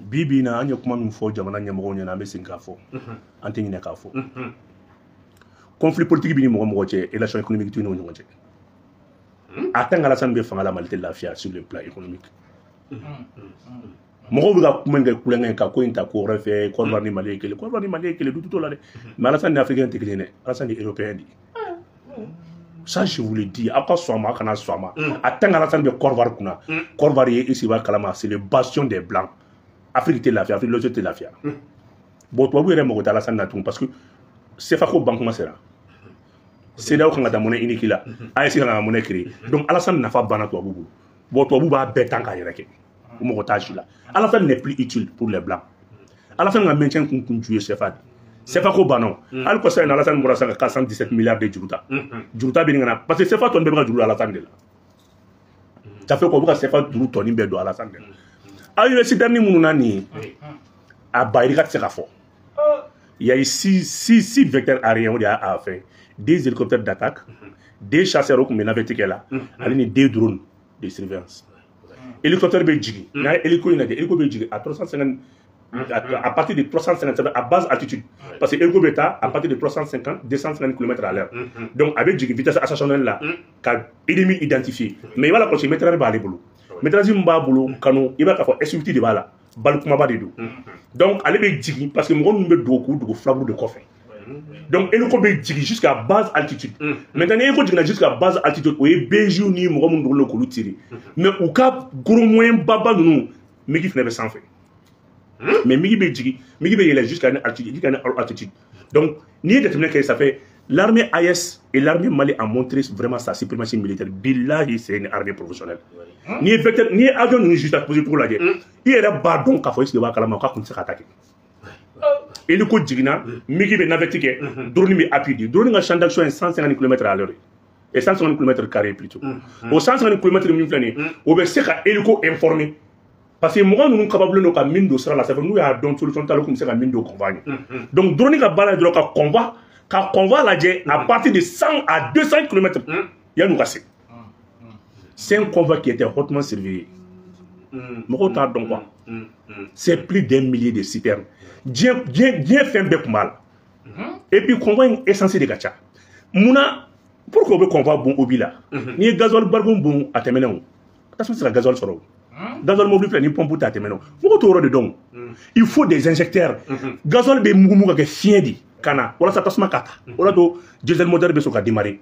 Bi bi in na, an ye kuma min fɔ jamana ɲɛmɔgɔw ɲɛna, an bɛ segin k'a fɔ, an tɛ ɲinɛ k'a fɔ. Conflit politique bɛ ni mɔgɔ mɔgɔ cɛ, relation économique t'u n'u ɲɔgɔn cɛ. A tant qu'Alassane bɛ fanga la, Mali tɛ lafiya sur le plan économique. Mɔgɔw bɛ ka kuma in kɛ kulonkɛ ye, ka ko in ta ko wɛrɛ fɛ. Côte d'Ivoire ni Mali ye kelen, Côte d'Ivoire ni Mali ye kelen, du t'o la dɛ. Mais Alassane ni Africain tɛ kelen ye dɛ, Alassane ye Européen de ye. Ça, je vous le dis, aw ka sɔn a ma, aw kana sɔn a ma. A tant qu'Alassane bɛ Côte d'Ivoire kunna, Côte d'Ivoire ye, i b'a kalama, c'est le bastion des Blancs. Afrique tɛ lafiya, Afrique de l'Ouest tɛ lafiya. Bon, tubabu yɛrɛ mago tɛ Alassane na tugun, parce que CFA ko ban kuma sera. CEDEAO kan ka taa monnaie unique la, AES kan ka monnaie créer. Donc Alassane nafa banna tubabu bolo. Bon, tubabu b'a bɛɛ tan k'a yɛrɛ kɛ, o mɔgɔ t'a si la. Alassane n'est plus utile pour les Blancs. Alassane ka maintien kun ju ye CFA de. CFA ko banna o. Hali kɔsa in na, Alassane bɔra sisan ka 417 milliards de juru ta. Juru ta bɛ nin ka na, parce que CFA tɔ bɛɛ bɛ ka juru don Alassane de la. Ça fait quoi? U bɛ ka CFA juru tɔnin bɛɛ don Alassane de la. Aw ye citerne minnu na nin ye, a bayirika tɛ se ka fɔ. Il y a eu six vecteurs aériens, o de y'a fait des hélicoptères d'attaque, des chasseurs, o tun bɛ navette kɛ la, ale ni deux drones de surveillance. Hélicoptère bɛ jigin, n'a ye hélico in lajɛ, hélico bɛ jigin à 350, à partir de 350 à basse altitude, parce que hélico bɛ taa à partir de 350, 250 km à l'heure. Donc a bɛ jigin vitesse ascensionnelle la ka ennemi identifier. Mais i b'a la kɔlɔsi, mitrailleur b'ale bolo, mitrailleuse min b'a bolo kanu, i b'a k'a fɔ S8 de b'a la, balle kumaba de don. Donc ale bɛ jigin, parce que mɔgɔ ninnu bɛ dogo k'u dogo filaburu de kɔfɛ. Donc hélico bɛ jigin jusqu'à basse altitude. Maintenant, ni hélico jiginna jusqu'à basse altitude, o ye BG ni mɔgɔ minnu dogolen don k'olu tirer. Mais u ka gros moyen baba ninnu, MiG fana bɛ sanfɛ. Mais MiG bɛ jigin, MiG bɛ yɛlɛ jusqu'à une altitude, jusqu'à une altitude. Donc n'i ye jateminɛ kɛ, ça fait l'armée AES et l'armée Mali a montré vraiment sa suprématie militaire. Billahi, c'est une armée professionnelle. N'i ye vecteur, n'i ye avion ninnu juste posé cogo lajɛ, i yɛrɛ b'a dɔn k'a fɔ est ce que b'a kalama k'a kun tɛ se ka attaquer. Hélico jiginna, MiG bɛ navette kɛ, drone bɛ appui di. Drone ka champ d'action ye 150 km à l'heure et 150 km carré plutôt. O 150 km min filɛ nin ye, o bɛ se ka hélico informer, parce que mɔgɔ ninnu capable don ka min don sira la. Ça fait n'u y'a dɔn, solution t'a la, u tun bɛ se ka min don convoi ɲɛ. Donc drone ka baara ye dɔrɔn ka convoi lajɛ à partir de 100 à 200 km yan'u ka se. C'est un convoi qui était hautement surveillé. Mɔgɔw t'a dɔn quoi. C'est plus d'un millier de citernes. Diɲɛ diɲɛ diɲɛ fɛn bɛɛ tun b'a la. Et puis convoi in essence de ka ca. Munna? Pourquoi u bɛ convoi bon obus la? N'i ye gasoil barikon bon, a tɛmɛna o, tasuma tɛ se ka gasoil sɔrɔ o. Gasoil mobili filɛ, ni pompe tɛ, a tɛmɛna o. Mɔgɔw t'o yɔrɔ de dɔn. Il faut des injecteurs. Gasoil bɛ mugu mugu ka kɛ fiɲɛ de ka na walasa tasuma ka ta. O de to diesel moteur bɛ sɔn ka démarrer.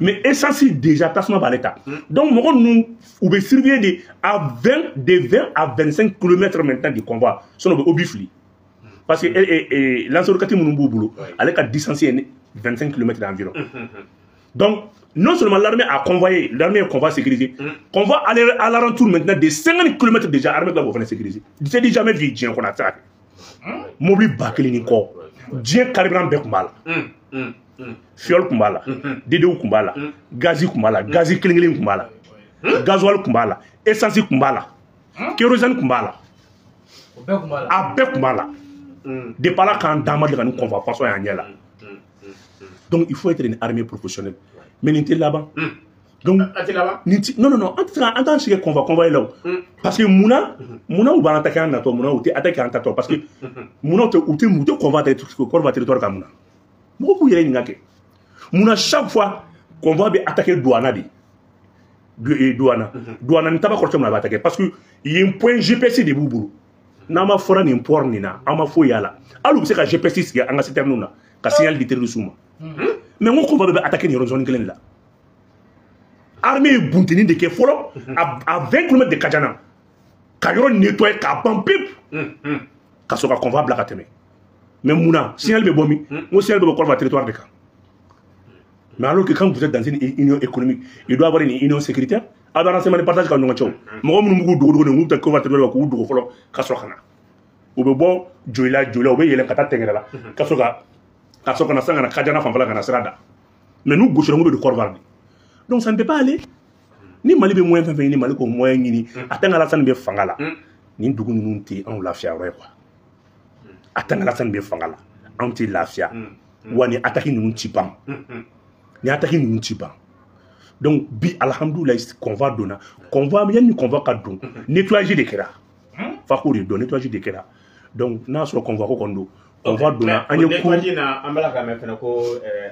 Mais essence déjà, tasuma b'ale ta. Donc mɔgɔ ninnu, u bɛ surveiller de à 20, de 20 à 25 km maintenant du convoi, sinon u bɛ obus fili, parce que lance-roquette minnu b'u bolo, ale ka distance ye 25 km environ. Donc non seulement l'armée a convoyé, l'armée est convoi sécurisé, convoi aller à l'alentour maintenant de 50 km déjà, armée doit fana sécuriser. C'est dit jamais vu diɲɛ kɔnɔ, a tɛ se ka kɛ. Mobili 1000 ni kɔ, diɲɛ carburant bɛɛ tun b'a la, fuel tun b'a la, DDU tun b'a la, gazi tun b'a la, gazi kelen kelen tun b'a la, gasoil tun b'a la, essence tun b'a la, kérosène tun b'a la. O bɛɛ kun b'a la. A bɛɛ tun b'a la. Depuis ala k'an d'an ma deli ka nin convoi façon y'an ɲɛ la. Donc il faut être une armée professionnelle. Mais nin tɛ laban. Donc A tɛ laban. Nin ti, non non non, an tɛ se ka an t'an sigi convoi la o. Parce que munna u b'an attaquer an natɔ, munna u tɛ attaquer an tatɔ? Parce que munna u tɛ convoi territoire kan? Munna? Mɔgɔw k'u yɛrɛ ɲininka kɛ. Munna chaque fois convoi bɛ attaquer douane de? Douane, douane ni taba kɔrɔtɛ, mun na a bɛ attaquer? Parce que yen point GPS de b'u bolo. N'an ma fɔra nin port nin na, an ma foyi y'a la. Hali u bɛ se ka GPS sigi an ka citerne na ka signal di terroristes ma. Mais n ko convoi bɛɛ bɛ attaquer nin yɔrɔ zone kelen de la. Armée ye bunteni de kɛ fɔlɔ à 20 km de Kadiana, ka yɔrɔ nettoyer k'a ban pewu, ka sɔrɔ ka convoi bila ka tɛmɛ. Mais munna signal bɛ bɔ min? N ko signal bɛ bɔ Côte d'Ivoire territoire de kan. Mais alors que quand vous êtes dans une union économique, il doit y avoir une union sécuritaire. A bɛ renseignement de partage ka ɲɔgɔn cɛ o. Mɔgɔ minnu b'u dogo dogo nin, k'u bɛ taa Côte d'Ivoire territoire kan, k'u dogo fɔlɔ ka sɔrɔ ka na. U bɛ bɔ Joyila, Joyila, u bɛ yɛlɛn ka taa Tɛngɛrɛ la, ka sɔrɔ ka na sisan ka na Kadiana fanfɛla ka na sira da. Mais n'u gosira, n ko bɛ don Côte d'Ivoire de. Donc ça ne peut pas aller. Ni Mali bɛ moyen fɛn fɛn ɲini, Mali k'o moyen ɲini. A tant qu'Alassane bɛ fanga la, nin dugu ninnu tɛ anw lafiya yɔrɔ ye quoi. A tant qu'Alassane bɛ fanga la, anw tɛ lafiya. Wa ni attaque ninnu ti ban, ni attaque ninnu ti ban. Donc bi, alhamdulilayi, convoi donna. Convoi, yanni convoi ka don, nettoyage de kɛra. F'a k'o de dɔn, nettoyage de kɛra. Donc n'a sɔrɔ convoi ko kɔni don, convoi donna, an ye nettoyage na, an b'a la k'a mɛn fana ko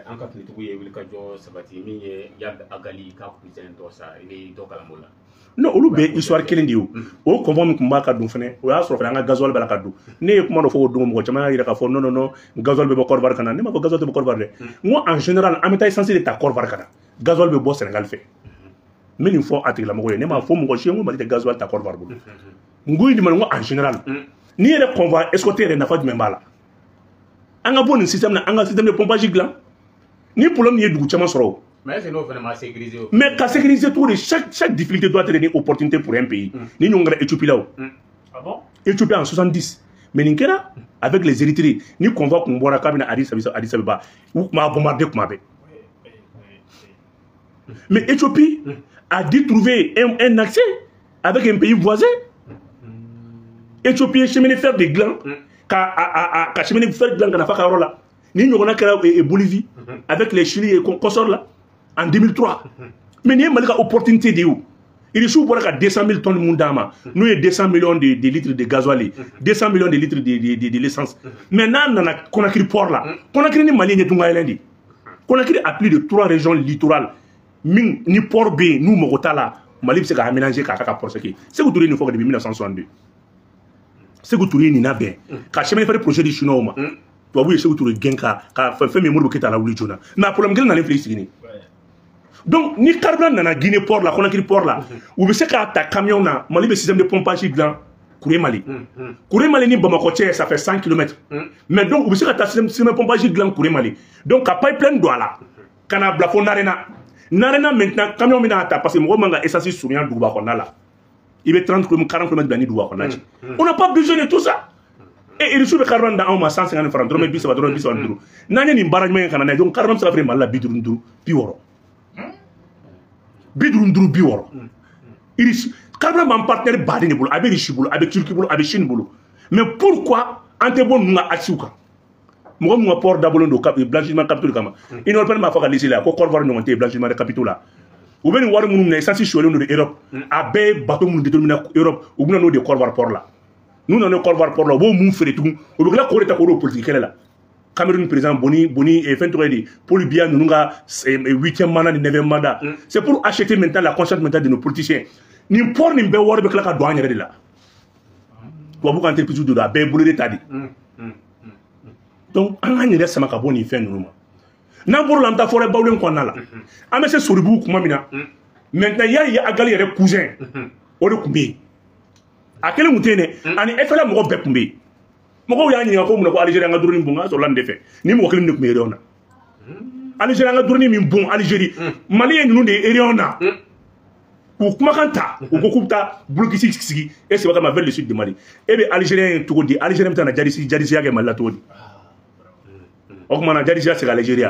an ka finitigiw ye wulikajɔ sabati min ye Iyad Ag Ghali ka cousin dɔ sa, i bɛ dɔ kalama o la. Non, olu bɛɛ histoire kelen de ye. O convoi min tun b'a ka don fɛnɛ, o y'a sɔrɔ fɛnɛ an ka gasoil b'a la ka don. Ne ye kuma dɔ fɔ o don, mɔgɔ caman y'a yira k'a fɔ non, non, non, gasoil bɛ bɔ Côte d'Ivoire ka na. Ne m'a fɔ gasoil tɛ bɔ Côte d'Ivoire dɛ. N ko en général, an bɛ taa essence de ta Côte d'Ivoire ka na, gasoil bɛ bɔ Sénégal fɛ. N bɛ nin fɔ a tigilamɔgɔ ye, ne m'a fɔ mɔgɔ si ye n ko Mali tɛ gasoil ta Côte d'Ivoire bolo. N ko nin ma, n ko en général, n'i yɛrɛ convoi escorté yɛrɛ, nafa jumɛn b'a la? An ka bɔ nin système na, an ka système de pompage dilan. Ni problème ye dugu caman sɔrɔ o. Mais est-ce que n'o fana ma sécuriser o? Mais ka sécuriser cogo di? Chaque difficulté doit être une opportunité pour un pays. Ni ɲɔgɔn kɛra Éthiopie la o. Ah bon? Éthiopie en 70. Mais nin kɛra avec les Érythréens. Ni convoi kun bɔra k'a bɛna Addis Abeba, Addis Abeba, u tun b'a bombarder kuma bɛɛ. Mais Éthiopie a dû trouver un accès avec un pays voisin. Éthiopie ye chemin de fer de dilan ka chemin de fer dilan ka na f'a ka yɔrɔ la. Ni ɲɔgɔnna kɛra Bolivie avec les Chili et consorts là en 2003. Mais nin ye Mali ka opportunité de ye o. Irisiw bɔra ka 200 000 tonnes mun d'a ma, n'o ye 200 millions de litres de gasoil ye, 200 millions de litres de l'essence. Mais n'a nana Conakry port la, Conakry ni Mali ɲɛ tunga yɛlɛn de. Conakry a plus de trois régions littorales min ni port bɛ yen, n'u mago t'a la, Mali bɛ se ka aménager k'a k'a ka port sec ye. Sékou Touré ye nin fɔ depuis 1962. Sékou Touré ye nin labɛn ka chemin de fer projet di Chinois ma. Tubabu ye Sékou Touré gɛn ka fɛn min Modibo Keyita lawuli joona. Mais a problème kelen nalen filɛ i sigi nin. Donc ni carburant nana Guinée port la, Conakry port la, u bɛ se k'a ta camion na. Mali bɛ système de pompage dilan Kourémalé. Kourémalé ni Bamakɔ cɛ, ça fait 100 km. Mais donc u bɛ se ka taa système de pompage dilan Kourémalé. Donc ka pipeline don a la ka na bila fo Narena. Narena maintenant, camion bɛna ta, parce que mɔgɔ man ka essence surunya duguba kɔnɔna la. I bɛ 30 km, 40 km bila ni duguba kɔnɔna cɛ. On n'a pas besoin de tout ça. Et Irisiw bɛ carburant d'anw ma 150 francs, dɔrɔmɛ 30, dɔrɔmɛ 35. N'an ye nin baara ɲuman in ka na n'a ye, donc carburant bɛ se ka feere Mali la 55, 60. 55, 60. Irisi carburant b'an partenaire baden de bolo, a bɛ Russie bolo, a bɛ Turquie bolo, a bɛ Chine bolo. Mais pourquoi an tɛ bɔ ninnu ka axe kan? Mɔgɔ min ka port dabɔlen don blanchiment capitaux kama, Union européenne b'a fɔ ka liste la ko Côte d'Ivoire ɲɔgɔn tɛ yen blanchiment de capitaux la. U bɛ nin wari minnu minɛ, essence sonyɛlen don Europe, a bɛɛ ye bateau minnu détourné Europe, u bɛ na n'o de Côte d'Ivoire port la. N'u nana Côte d'Ivoire port la, u b'o mun feere tugun? U bɛ tila k'o de ta k'o don politique kɛlɛ la. Cameroun président Boni Boni fɛn tɔgɔ ye di, Paul Biya ninnu ka huitième mandat ni neuvième mandat, c'est pour acheter maintenant la conscience maintenant de nos politiciens. Nin port nin bɛɛ wari bɛ tila ka don an yɛrɛ de la. Tubabu ka entreprise de don, a bɛɛ ye bolo de ta de. Donc an k'an yɛrɛ sama ka bɔ nin fɛn ninnu ma. N'an bɔr'o la, an bɛ taa forêt Baoulé kɔnɔna la. An bɛ se Soribugu kuma min na maintenant, Iyad Ag Ghali yɛrɛ cousin o de tun bɛ yen. A kelen tun tɛ yen dɛ, ani FLA mɔgɔ bɛɛ tun bɛ yen. Mɔgɔw y'a ɲininka ko mun na ko Algérie an ka drone bon, k'a sɔrɔla nin de fɛ. Ni mɔgɔ kelen de tun bɛ réunion na. Algérie an ka drone min bon Algérie, Mali ye ninnu de ye réunion na k'u kumakan ta, u ko k'u bɛ taa blocus sigi e sɛbɛn kama vers le sud de Mali. E bɛ Algérien ye cogo di? Algérien bɛ taa na djihadisiya kɛ Mali la cogo di? O tuma na djihadisiya segin Algérie,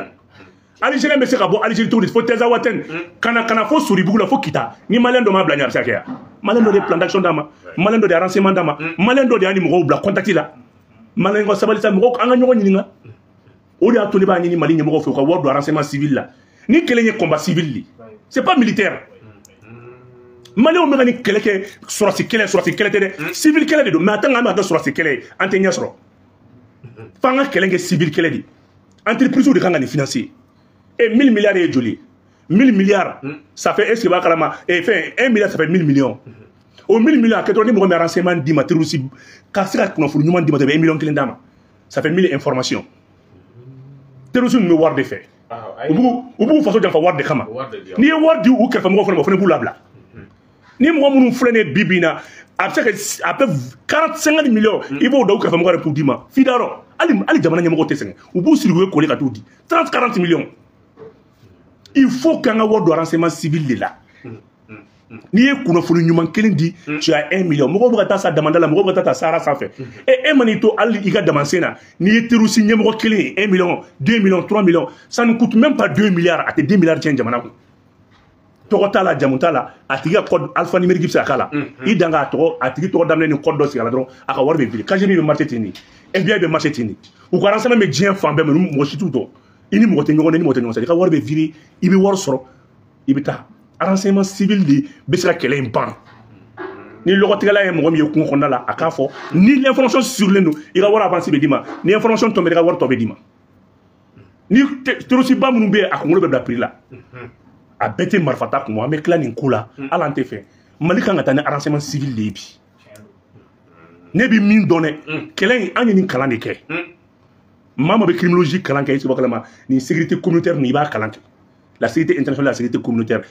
Algérien bɛ se ka bɔ Algérie cogo di fo Tinzaouatène ka na fo Soribugu la, fo Kita? Ni Malien dɔ m'a bila ɲɛ, a bɛ se ka kɛ yan. Malien dɔ de ye plan d'action d'a ma, Malien dɔ de ye renseignement d'a ma, Malien dɔ de y'a ni mɔgɔw bila contact la. Malien ka sabali sa, mɔgɔw, an ka ɲɔgɔn ɲininka. O de y'a to ne b'a ɲini Mali ɲɛmɔgɔw fɛ, u ka wari don renseignement civil la. Ni kɛlɛ ye combat civil de, c'est pas militaire. Maliyɛnw bɛ ka nin kɛlɛ kɛ sɔrɔsi kɛlɛ, sɔrɔsi kɛlɛ tɛ dɛ, civil kɛlɛ de don. Mais a tant qu'an bɛ ka kɛ sɔrɔsi kɛlɛ ye, an tɛ ɲɛ sɔrɔ. F'an ka kɛlɛ kɛ civil kɛlɛ de. Entreprise de kan ka nin financer. Et 1000 milliards ye joli ye? 1000 milliards, ça fait, est ce que b'a kalama? Et fɛn 1 milliard, ça fait 1000 millions. O 1000 millions, a kɛ dɔrɔn, ni mɔgɔ min renseignement d'i ma, terroriste ka se ka kunnafoni ɲuman d'i ma, i bɛ 1 million kelen d'a ma, ça fait 1000 informations. Terroriste ninnu bɛ wari de fɛ, u b'u faso janfa wari de kama. N'i ye wari di u kɛrɛfɛmɔgɔw fana ma, o fana b'u labila. Ni mɔgɔ minnu filɛ nin ye bi bi in na, a bɛ se ka a bɛ 40, 50 millions, i b'o da u kɛrɛfɛmɔgɔ yɛrɛ k'u d'i ma f'i da yɔrɔ. Hali jamana ɲɛmɔgɔw tɛ sɛgɛn, u b'u siri, u ye koli ka t'u di 30, 40 millions. Il faut qu'an ka wari don renseignement civil de la. N'i ye kunnafoni ɲuman kelen di, tu as 1 million. Mɔgɔw bɛ ka taa sa damanda la, mɔgɔw bɛ ka taa ta Sahara sanfɛ. E man'i to hali i ka damasen na, n'i ye terroriste ɲɛmɔgɔ kelen ye, 1 million, 2 millions, 3 millions, ça ne coûte même pas 2 milliards. A tɛ 2 milliards tiɲɛ jamana kun. Tɔgɔ t'a la, jamu t'a la, a tigi ka code alphanumérique bɛ se ka k'a la. I dan k'a tɔgɔ, a tigi tɔgɔ daminɛ ni code dɔ sigi a la dɔrɔn, a ka wari bɛ wuli. KGB bɛ marché ten de, FBI bɛ marché ten de. U ka renseignement bɛ diɲɛ fan bɛɛ, mais mɔgɔ si t'u dɔn. I ni mɔgɔ tɛ ɲɔgɔn dɔn, i ni mɔgɔ tɛ ɲɔgɔn sɔrɔ, i ka wari bɛ virer, i bɛ wari sɔrɔ, i bɛ taa. Renseignement civil de bɛ se ka kɛlɛ in ban. Ni lɔgɔtigɛla ye mɔgɔ min ye kungo kɔnɔna la, a k'a fɔ ni l'information sûrelen don, i ka wari avance bɛ d'i ma. Ni information tombé, i ka wari tɔ bɛ d'i ma. Ni terroriste ba minnu bɛ yen, a kunkolo bɛ bila prix la. A bɛɛ tɛ marifa ta kun bɔ. An bɛ tila nin ko la, hali an tɛ fɛ. Mali kan ka taa ni renseignement civil de ye bi. Ne bɛ min dɔn dɛ, kɛlɛ in, an ye nin kalan de kɛ. Maa maa bɛ criminologie kalan kɛ, i b'a kalama nin sécurité communautaire nin, i b'a kalan kɛ, la sécurité internationale, la sécurité communautaire.